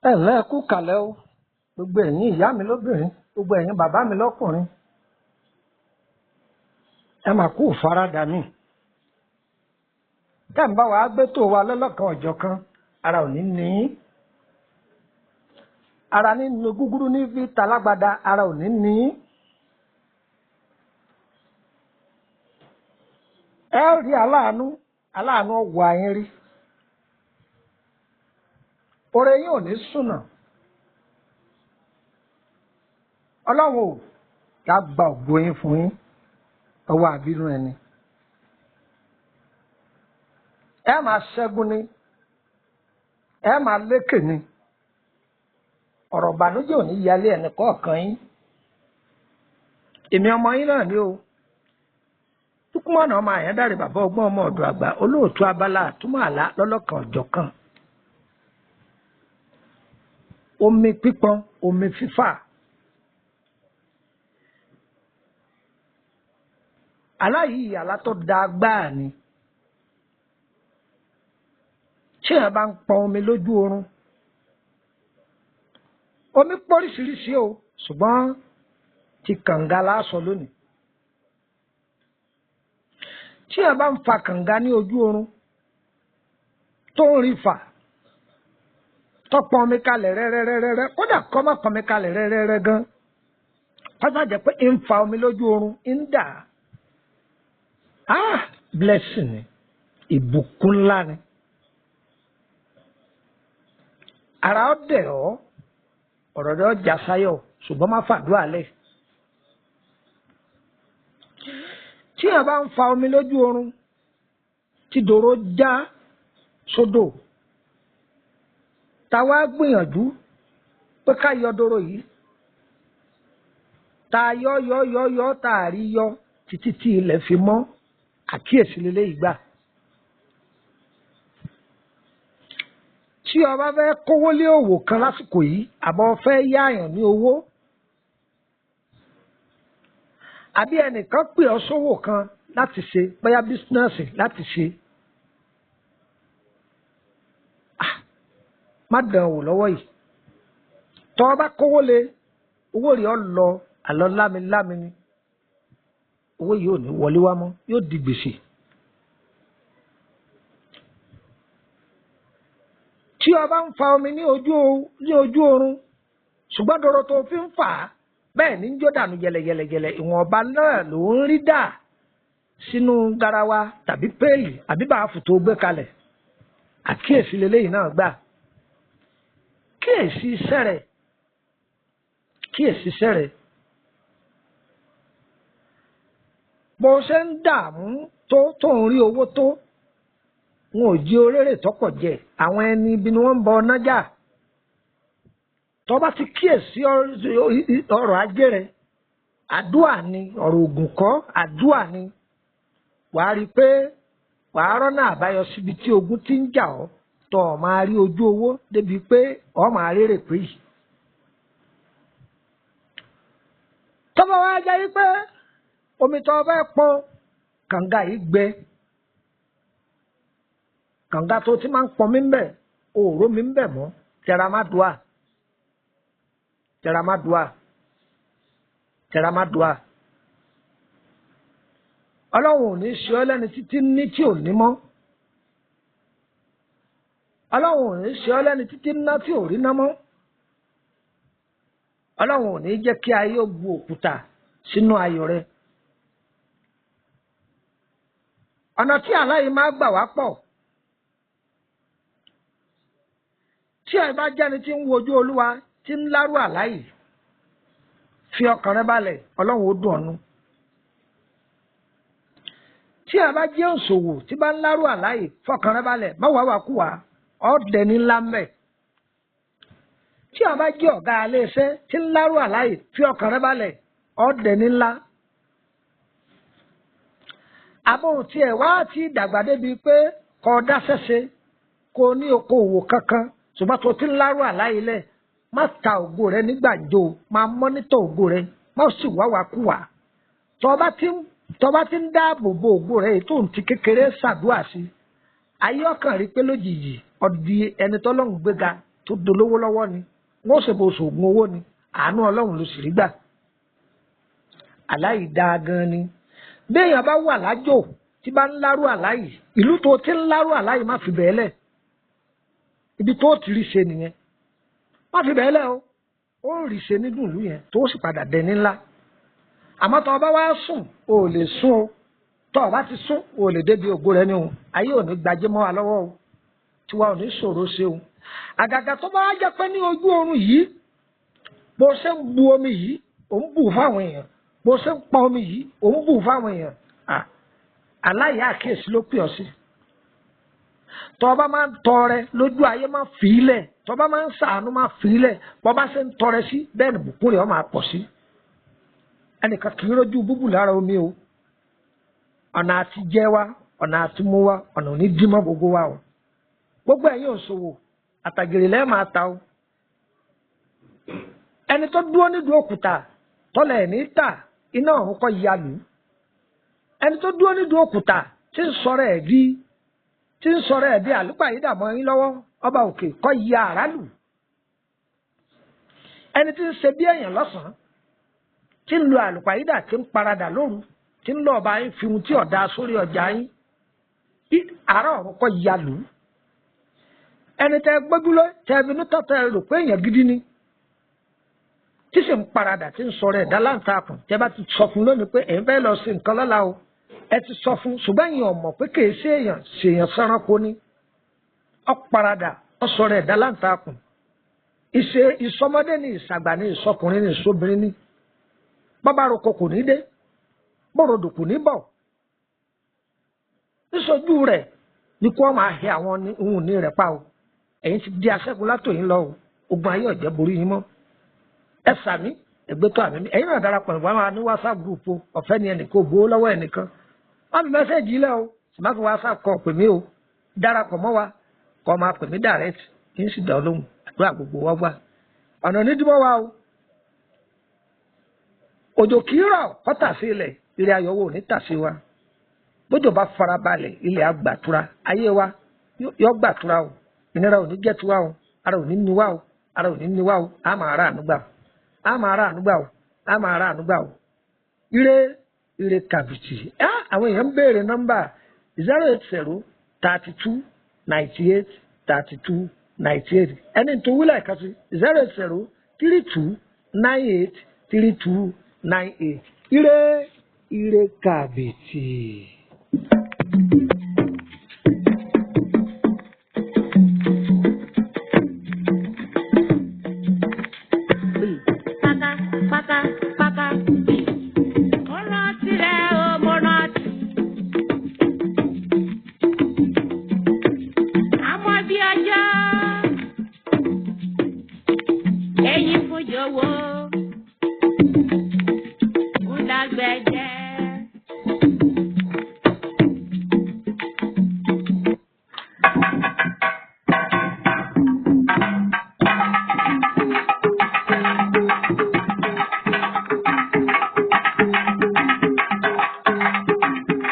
Ẹ ǹlẹ́, ẹ kú kàlẹ́ o, gbogbo ẹ̀yin ìyá mi lóbìnrin, gbogbo ẹ̀yin bàbá mi lọ́kùnrin, ẹ mà kú ìfaradà mi. Tẹ́ ń bá wa gbé tó wa lọ́lọ́kan ọ̀jọ̀kan, ara ò ní ní í. Ara nínú gúgúrú ní fi talágbada, ara ò ní ní í. Ẹ rí aláàánú, aláàánú ọ̀wọ́ ayín rí. Oore yín ò ní sùnà. Ọlọ́run ò yá gba ògo yín fún yín ọwọ́ àbínú ẹni. Ẹ máa ṣẹ́gun ni, ẹ máa lékè ni. Ọ̀rọ̀ ìbànújẹ́ ò ní yalé ẹnì kọ̀ọ̀kan yín. Èmi ọmọ yín náà ni o. Lukumanu ọmọ Àyándàrè, bàbá ọgbọ́n, ọmọ ọ̀dọ̀ àgbà, olóòtú abala àtúmọ̀ àlá lọ́lọ́kan ọ̀jọ̀kan. Omi pípọn, omi fífà. Àlá yìí, àlá tó da gbáà ni. Tí èèyàn bá ń pọn omi lójú oorun, omi póríṣiríṣi o, ṣùgbọ́n ti kànga la sọ lónìí. Tí èèyàn bá ń fa kànga ní ojú oorun, tó ń rí fà, tó pọn omi kalẹ̀ rẹ́rẹ́rẹ́rẹ́, kódà kó má pọn omi kalẹ̀ rẹ́rẹ́rẹ́ gan, kó sá jẹ́ pé ń fa omi lójú oorun ń dà á, blessing ni, ìbùkún ńlá ni. Ara ọ dẹ̀ ọ́, ọ̀rọ̀ rẹ̀ ọjà sáyọ̀, ṣùgbọ́n má fàdúrà lẹ̀. Tí èèyàn bá ń fa omi lójú oorun, tí dòró já sódò, ta wá gbìyànjú pé ká yọ dòró yìí, ta yọ yọ yọ yọ tá a rí yọ títí tí ilẹ̀ fi mọ́, àkíyèsí lélẹ́yìí gbà. Tí o bá fẹ́ kówó lé òwò kan lásìkò yìí, àbọ̀ fẹ́ yáàyàn ní owó, àbí ẹnìkan pè ọ́ sówò kan láti ṣe, bóyá bísínẹ́sì láti ṣe, má dàn wò lọ́wọ́ yìí. Tọ́ ọ bá kówó lé, owó rẹ̀ ọ lọ àlọ́ lámilámi ni, owó yìí ò ní wọlé wá mọ́, yóò di gbèsè. Tí o bá ń fa omi ní ojú oorun, ṣùgbọ́n dòrò tó fi ń fà á bẹ́ẹ̀ ní jó dànù yẹlẹyẹlẹyẹlẹ, ìwọ̀nba náà ló ń rí dà sínú garawa tàbí péèlì àbí báàfù tó gbé kalẹ̀. Àkíyèsí leléyìí náà gbà. Kíyèsí iṣẹ́ rẹ̀, kíyèsí iṣẹ́ rẹ̀. Bó ṣe ń dààmú tó ń rí owó tó, wọn ò jí orérè tọkọ̀ jẹ, àwọn ẹni ibi ni wọ́n ń bọ nájà. Tó bá ti kíyèsí ọrọ̀ ajé rẹ, àdúà ni, ọ̀rọ̀ ògùn kọ́, àdúà ni. Wàá rí i pé wàá rọ́nà àbáyọ síbi tí ogun ti ń jà ọ́, tó o máa rí ojú owó débi pé o máa rérè pé yìí. Tó bá wá jẹ́ wípé omi tó o fẹ́ pọn kànga yìí gbẹ, kànga tó ti máa ń pọn mí ń bẹ̀, òòró mi ń bẹ̀ mọ́, tẹra má dùà, tẹra má dùà, tẹra má dùà. Ọlọ́run ò ní ṣe ọ́ lẹ́ni títí ní tí ò ní mọ́. Ọlọ́run ò ní ṣe ọ́ lẹ́ni títí ná tí ò rí ná mọ́. Ọlọ́run ò ní jẹ́ kí ayé ó bu òkúta sínú ayọ̀ rẹ. Ọ̀nà tí àlá yìí máa gbà wá pọ̀. Tí ẹ bá jẹ́ni tí ń wojú Olúwa, tí ń lárú àlá yìí, fi ọkàn rẹ balẹ̀, Ọlọ́run ó dùn ọ́nú. Tí ẹ bá jẹ́ òṣòwò tí bá ń lárú àlá yìí, fọkàn rẹ balẹ̀, má wàá wà kú wá, ọ̀dẹ̀ ní ńlá mẹ́. Tí ẹ bá jẹ́ ọ̀gá ilé iṣẹ́ tí ń lárú àlá yìí, fi ọkàn rẹ balẹ̀, ọ̀dẹ̀ ní ńlá. Àbóhùn tí ẹ wá ti dàgbà débi pé kó dáṣẹ́ṣe, kó ní okòwò kankan, ṣùgbọ́n tó ti ń lárú àlá yìí lẹ̀, má ta ògo rẹ nígbàjò, máa mọ́nítọ̀ ògo rẹ, má sì wá wá kú wá. Tó bá ti ń dáàbò bo ògo rẹ yìí tó ń ti kékeré ṣàdúrà sí, ayé ọkàn rí pé lójijì ọdí ẹni tọ́lọ́run gbéga tó dolówó lọ́wọ́ ni, wọ́n ṣe bó ṣoògùn owó ni, àánú Ọlọ́run ló sì rí gbà. Àláì dáa gan ni. Béèyàn bá wà lájò tí bá ń lárú àláì, ìlú tó ti ń lárú àláì má fi bẹ́ẹ̀ lẹ̀. Ibi tó ti rí ṣe nìyẹn. Má fi bẹ́ẹ̀ lẹ̀ o. Ó rí ṣe nínú ìlú yẹn tó sì padà dẹni ńlá. Àmọ́ tó o bá wá sùn, o ò lè sùn o. Tó o bá ti sùn, o ò lè débi ògo rẹ ni o. Ayé ò ní gbajé mọ́ wa lọ́wọ́ o. Tiwa ò ní ṣòro ṣe o. Àgàgà tó bá jẹ́ pé ní ojú oorun yìí, bó ṣe ń bu omi yìí, ò ń bù fáwọn èèyàn. Bó ṣe ń pọn omi yìí, ò ń bù fáwọn èèyàn. Aláìyá àkíyèsí ló pè ọ́ sí. Tó o bá máa ń tọrẹ lójú ayé má fi í lẹ̀. Tó o bá máa ń ṣàánú má fi í lẹ̀. Bó bá ṣe ń tọrẹ sí, bẹ́ẹ̀ ni bùkún rẹ̀ ó máa pọ̀ sí. Ẹnìkan kì í rójú búbù lára omi o. Ọ̀nà àti jẹ wa, ọ̀nà àti mú wa, ọ̀nà òní dí mọ́ gbogbo wa o. Gbogbo ẹ̀yin òṣòwò, àtàgèrè lẹ́ẹ̀ máa ta o. Ẹni tó dúró nídùú òkúta tọ́lẹ̀ ẹ̀ ní tà, iná ọ̀hún kọ́ ya lù. Ẹni tó dúró nídùú òkúta tí ń sọ̀rọ̀ ẹ̀ di tí ń sọ̀rọ̀ ẹ̀ di àlùpàyídà mọ́ yín lọ́wọ́, ọba òkè kọ́ ya àrá lù. Ẹni tí ń ṣe bí èèyàn lọ́sàn-án, tí ń lo àlùpàyídà tí ń paradà lóru, tí ń lọ ọba yín fi ohun tí ọ̀dà sórí ọjà yín, àrá ọ̀hún kọ́ ya lù. Ẹni tẹ gbójúlé tẹ finú tọ́ tẹ rò pé èèyàn gidi ni, tí sì ń paradà tí ń sọ̀rọ̀ ẹ̀dá láǹtakùn, tẹ bá ti sọ fún lónìí pé èyí fẹ́ lọ sí nǹkan lọ́la o, ẹ ti sọ fún, ṣùgbọ́n èèyàn mọ̀ pé kìí ṣe èèyàn ṣèèyàn sẹ́ranko ni. Ó paradà, ó sọ̀rọ̀ ẹ̀dá láǹtakùn. Ìṣe ìsọmọdé ni, ìṣàgbà ni, ìṣọkùnrin ni, ìṣobìnrin ni. Bọ́bá roko kò ní dé, bọ́rọ̀dù kò ní bọ̀. Níṣojú rẹ̀ ni kó máa hẹ àwọn ohun ní rẹ̀ pa o. Ẹ̀yin ti di aṣẹ́gun látòyìn lọ o. Ogun ayé ọ̀jẹ̀ borí yín mọ́. Ẹ sàmí, ẹgbẹ́tọ̀ àmì mi. Ẹ̀yin náà darapọ̀ ìwà máa ní WhatsApp group o. Ọ̀fẹ́ ni ẹnìkan ò gbowó lọ́wọ́ ẹnìkan. Wọ́n fi mẹ́sẹ̀gì lẹ̀ o. Sì má fi WhatsApp kọ pè mí o. Darapọ̀ mọ́ wa. Kọ́ máa pè mí direct. Kí n sì dá ọ lóhùn. Àdúrà gbogbo wa gbà. Ọ̀nà onídìbò wa o. Òjò kì í rọ̀ kọ́ tà sí ilẹ̀. Ire ayọ̀ wo ò ní tà sí wa. Bójò bá farabalẹ̀, ilẹ̀ á gbàtura. Ayé wa yọ gbàtura o. Ìnira ò ní jẹ́ tiwa o. Ara ò ní ni wá o. Ara ò ní ni wá o. A máa rà àánú gbà o. A máa rà àánú gbà o. A máa rà àánú gbà o. Ire ire kàbìtì. Àwọn èèyàn ń béèrè nọ́mbà 080 32 98 32 98. Ẹni tó wílẹ̀ kan sí 080 32 98 32 98. Ire ire kàbìtì.